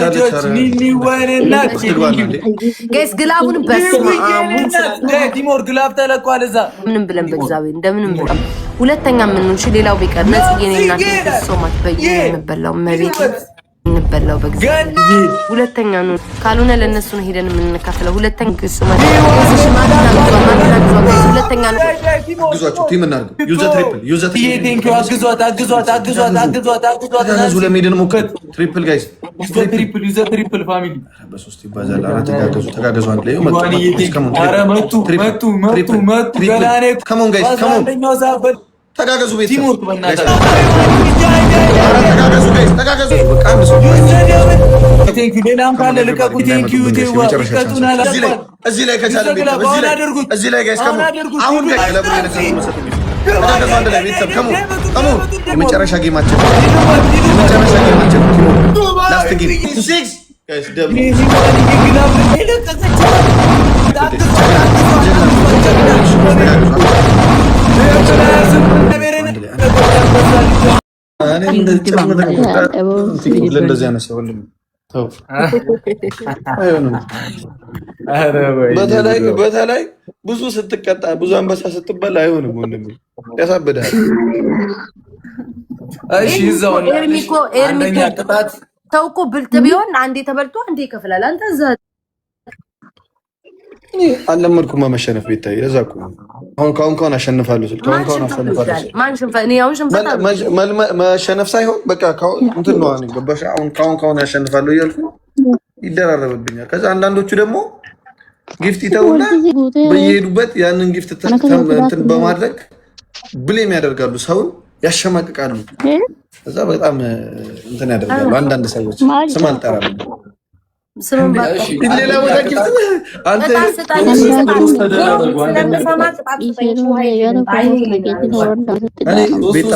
ልጆች ኒኒ እናት። Guys፣ glove ኡን በስመ አብ። ቲሞር glove ተለቋል እዛ። ምንም ብለን በእግዚአብሔር እንደምንም ብለን ሁለተኛ የምንሆን እሺ፣ ሌላው ቢቀር ነጽዬ እኔ እናት so much በየ የምንበላው መቤት እንበላው በእግዚአብሔር ሁለተኛ ነው። ካልሆነ ለእነሱ ነው ሄደን የምንከፍለው። ሁለተኛ so much፣ ሁለተኛ ነው። አግዟቸው፣ team እናድርገው። Use the triple, use the triple። Thank you። አግዟት፣ አግዟት፣ አግዟት፣ አግዟት፣ አግዟት። ተጋገዙ፣ ለመሄድን ሞክር። Triple guys። Use the triple, use the triple, family። በሶስት ይባዛል። ኧረ ተጋገዙ፣ ተጋገዙ። አንድ ላይ መጡ። ኧረ መጡ፣ መጡ፣ መጡ፣ መጡ። ገላኔ። Come on guys, come on። አንደኛው ሰዓት ተጋገዙ ቤተሰብ። Teamwork በእናትህ። ኧረ ተጋገዙ guys፣ ተጋገዙ። በቃ አንድ ሰው። Thank you። ሌላም ካለ ልቀቁ። Thank you ቴዋ ይቀጡናል። እዚህ ላይ ከቻለ ቤተሰብ እዚህ ላይ፣ እዚህ ላይ guys፣ come on። አሁን guys ለብሩ ተጋገዙ። አንድ ላይ ቤተሰብ፣ come on, come on። የመጨረሻ game ኣችን፣ የመጨረሻ game ኣችን፣ last game six guys double። ለእንደዚህ አይነት ሰው ተው፣ አይሆንም። በተለይ በተለይ ብዙ ስትቀጣ፣ ብዙ አንበሳ ስትበላ አይሆንም ወንድሜ፣ ያሳብድሃል። እሺ እዛው ኤርሚ እኮ ኤርሚ አንደኛ እኮ ቅጣት። ሰው እኮ ብልጥ ቢሆን አንዴ ተበልቶ አንዴ ይከፍላል። አንተ እዛ እኔ አልለመድኩም መሸነፍ ቤታይ፣ ለዛ እኮ ነው። አሁን ካሁን ካሁን አሸንፋለሁ ስል ካሁን ማን ካሁን ሽንፈት አሸንፋለሁ ይወዳል? ስል ማን ሽንፈት? እኔ አሁን ሽንፈት አልወድም። መሸነፍ ሳይሆን በቃ እንትን ነው ገባሽ? አሁን ካሁን ካሁን ያሸንፋለሁ እያልኩ ይደራረብብኛል። ከዛ አንዳንዶቹ ደግሞ gift ይተውና በየሄዱበት ያንን gift እንትን በማድረግ blame ያደርጋሉ፣ ሰውን ያሸማቅቃሉ። ከዛ በጣም እንትን ያደርጋሉ። አንዳንድ ሰዎች ስም አልጠራም። ስምን ባጠራ ሌላ ቦታ gift አንተ ቅጣት ስጠን፣ እሺ ቅጣት ተደራረጉ። አንደኛ ስለምሰማ ቅጣት ስጠኝ። ውሃ ይዤ ልምጣ። አይኔ እኔ ቤታ